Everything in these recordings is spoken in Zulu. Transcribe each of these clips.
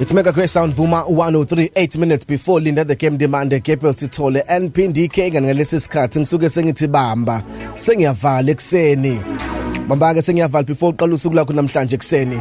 It's Mega Grace Sound Vuma 103, 8 minutes before Linda the Game Demand, Gabriel Sithole and PNDK. Ngalesi sikhathi ngisuke sengithi bamba, sengiyavala ekseni. Bamba ke, sengiyavala before uqala usuku lakho namhlanje ekseni.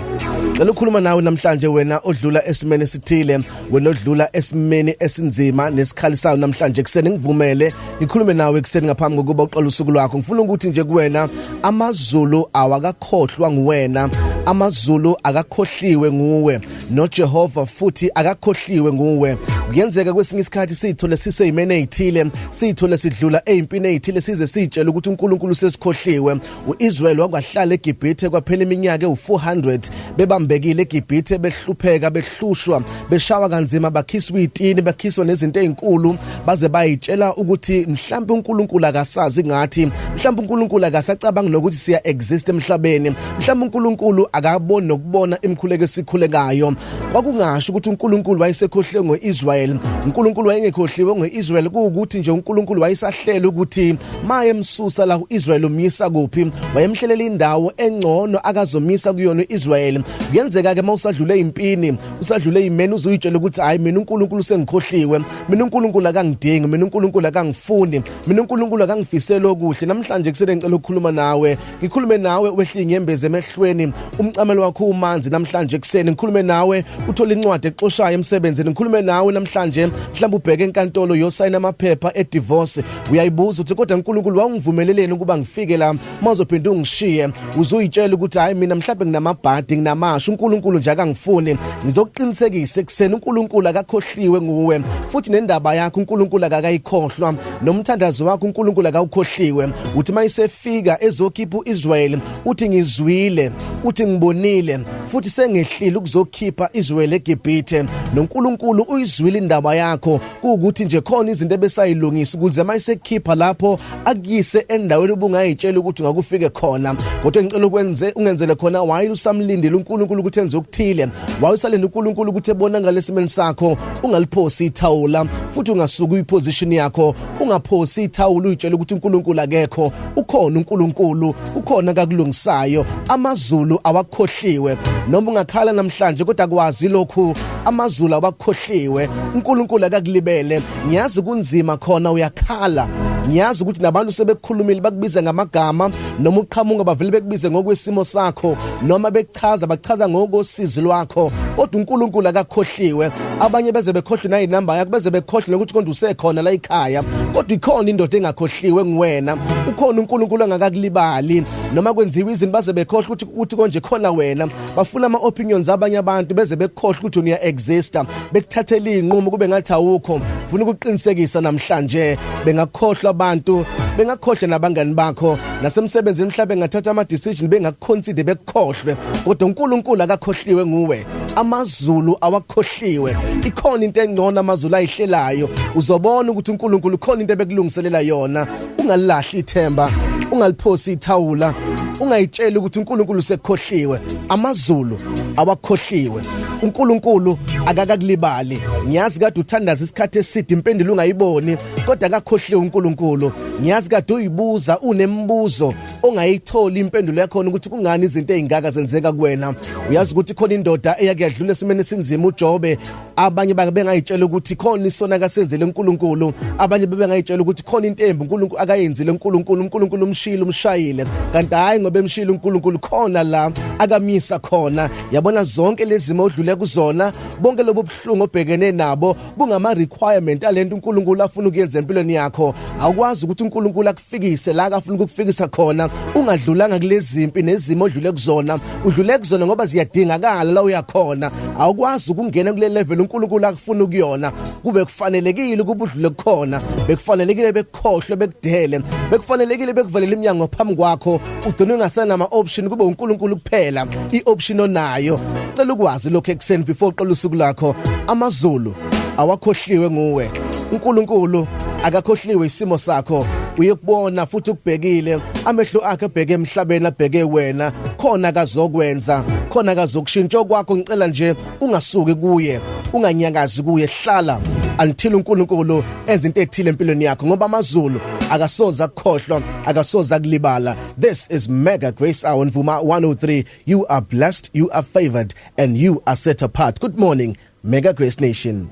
Cela ukukhuluma nawe namhlanje, wena odlula esimeni esithile, wena odlula esimeni esinzima nesikhalisayo namhlanje ekseni. Ngivumele ngikhulume nawe ekseni ngaphambi kokuba uqale usuku lwakho. Ngifuna ukuthi nje kuwena, amazulu awakakhohlwa nguwena, amazulu akakhohliwe nguwe, noJehova futhi akakhohliwe nguwe. Kuyenzeka kwesinye isikhathi sithole siseyimene ezithile, sithole sidlula ezimpini ezithile, size sitshele ukuthi uNkulunkulu sesikhohliwe. uIsrael wakwahlala eGibhithe kwaphela iminyaka ewu400 bebambekile eGibhithe, behlupheka, behlushwa, beshawa kanzima, bakhiswa izitini, bakhiswa nezinto ezinkulu, baze bayitshela ukuthi mhlawumbe uNkulunkulu akasazi ngathi, mhlawumbe uNkulunkulu akasacabangi nokuthi siya exist emhlabeni, mhlawumbe uNkulunkulu akaboni nokubona imikhuleko esikhulekayo. Kwakungasho ukuthi uNkulunkulu wayesekhohliwe ngoIsrael. uNkulunkulu wayengekhohliwe ngoIsrael, kuwukuthi nje uNkulunkulu wayesahlela ukuthi maye emsusa la uIsrael umyisa kuphi, wayemhlelela indawo engcono akazomisa kuyona uIsrael. Kuyenzeka ke mawusadlule impini, usadlule imeni, uzuyitshela ukuthi hayi, mina uNkulunkulu sengikhohliwe, mina uNkulunkulu akangidingi, mina uNkulunkulu akangifuni, mina uNkulunkulu akangifisela okuhle. Namhlanje kusele ngicela ukukhuluma nawe, ngikhulume nawe wehle inyembezi emehlweni, umcamelo wakho umanzi. Namhlanje kuseni ngikhulume nawe uthola incwadi exoshayo emsebenzini. Ngikhulume nawe namhlanje mhlawumbe ubheke enkantolo yosayina amaphepha edivorce. Uyayibuza ukuthi kodwa uNkulunkulu wawungivumeleleni ukuba ngifike la mawuzophinda ungishiye? Uzuyitshela ukuthi hayi, mina mhlawumbe nginamabhadi, nginamasho, uNkulunkulu nje akangifuni. Ngizokuqinisekisa ekuseni, uNkulunkulu akakhohliwe nguwe, futhi nendaba yakho uNkulunkulu akakayikhohlwa, nomthandazo wakho uNkulunkulu akawukhohliwe. Uthi mayisefika ezokhipha uIsrael, uthi ngizwile, uthi ngibonile, futhi sengehlile ukuzokhipha Israel eGibhithe. NoNkulunkulu uyizwile indaba yakho, kuukuthi nje khona izinto ebesayilungisa ukuze mayisekhipha lapho akuyise endaweni ubungayitshela ukuthi ungakufike khona. Kodwa ngicela ukwenze ungenzele khona while usamlindile uNkulunkulu ukuthi enze okuthile, while usalinde uNkulunkulu ukuthi ebona ngalesimeni sakho, ungaliphosi ithawula futhi ungasuki iposition yakho. Ungaphosi ithawula uyitshela ukuthi uNkulunkulu akekho. Ukhona uNkulunkulu, ukhona akakulungisayo. Amazulu awakhohliwe. Noma ungakhala namhlanje, kodwa kwazi lokhu, amazulu awakhohliwe, uNkulunkulu akakulibele. Ngiyazi kunzima khona, uyakhala. Ngiyazi ukuthi nabantu sebekukhulumile, bakubiza ngamagama, noma uqhamuka bavele bekubize ngokwesimo sakho, noma bekuchaza, bachaza ngokosizi lwakho, kodwa uNkulunkulu akakhohliwe. Abanye beze bekhohlwe nayinamba yakho, beze bekhohlwe nokuthi konje usekhona la ekhaya, kodwa ikhona indoda engakhohliwe nguwena. Ukhona uNkulunkulu angakakulibali. Noma kwenziwa izinto, baze bekhohlwe ukuthi konje khona wena, bafuna ama opinions abanye abantu, beze bekhohlwe ukuthi uya exista, bekuthathela inqumo kube ngathi awukho. Funa ukuqinisekisa namhlanje, bengakhohlwa abantu, bengakhohlwa nabangani bakho nasemsebenzini, mhlawumbe ngathatha ama decision bengakuconsider, bekukhohlwe, kodwa uNkulunkulu akakhohliwe nguwe, amazulu awakhohliwe. Ikhona into engcono amazulu ayihlelayo. Uzobona ukuthi uNkulunkulu khona into ebekulungiselela yona. Ungalahli ithemba, ungaliphosi ithawula, ungayitsheli ukuthi uNkulunkulu sekhohliwe. Amazulu awakhohliwe, uNkulunkulu akakakulibali. Ngiyazi kade uthandaza isikhathi eside, impendulo ungayiboni, kodwa akakhohliwe uNkulunkulu. Ngiyazi kade uyibuza, unembuzo ongayitholi impendulo yakhona ukuthi kungani izinto ezingaka zenzeka kuwena. Uyazi ukuthi khona indoda eyake yadlula esimeni esinzima, uJobe. Abanye bengayitshela ukuthi khona isona kasenzele uNkulunkulu, abanye bebengayitshela ukuthi khona into embi uNkulunkulu akayenzile uNkulunkulu, uNkulunkulu umshilo, umshayile. Kanti hayi, ngoba emshilo uNkulunkulu, khona la akamisa khona. Yabona zonke lezi zimo odlule kuzona, bonke lobo buhlungu obhekene nabo bungama requirement alento uNkulunkulu afuna ukuyenza empilweni yakho. Awukwazi ukuthi uNkulunkulu akufikise la akafuna ukukufikisa khona ungadlulanga kulezi zimpi nezimo odlule kuzona. Udlule kuzona ngoba ziyadingakala la uyakhona. Awukwazi ukungena kule level uNkulunkulu akufuna ukuyona kube kufanelekile ukuba udlule kukhona. Bekufanelekile bekukhohlwe, bekudele, bekufanelekile bekuvalele iminyango phambi kwakho, ugcine ungasanama option, kube uNkulunkulu kuphela ioption onayo. Cela ukwazi lokho ekuseni before uqala usuku lakho, amazulu awakhohliwe nguwe, uNkulunkulu akakhohliwe isimo sakho. Uyekubona futhi ukubhekile, amehlo akhe abheke emhlabeni, abheke wena. Khona kazokwenza, khona kazokushintsha kwakho. Ngicela nje ungasuki kuye, unganyakazi kuye, hlala until uNkulunkulu enze into ethile empilweni yakho, ngoba amazulu akasoza akukhohlwa, akasoza akulibala. This is Mega Grace Hour, Vuma 103. You are blessed, you are favored and you are set apart. Good morning. Mega Grace Nation.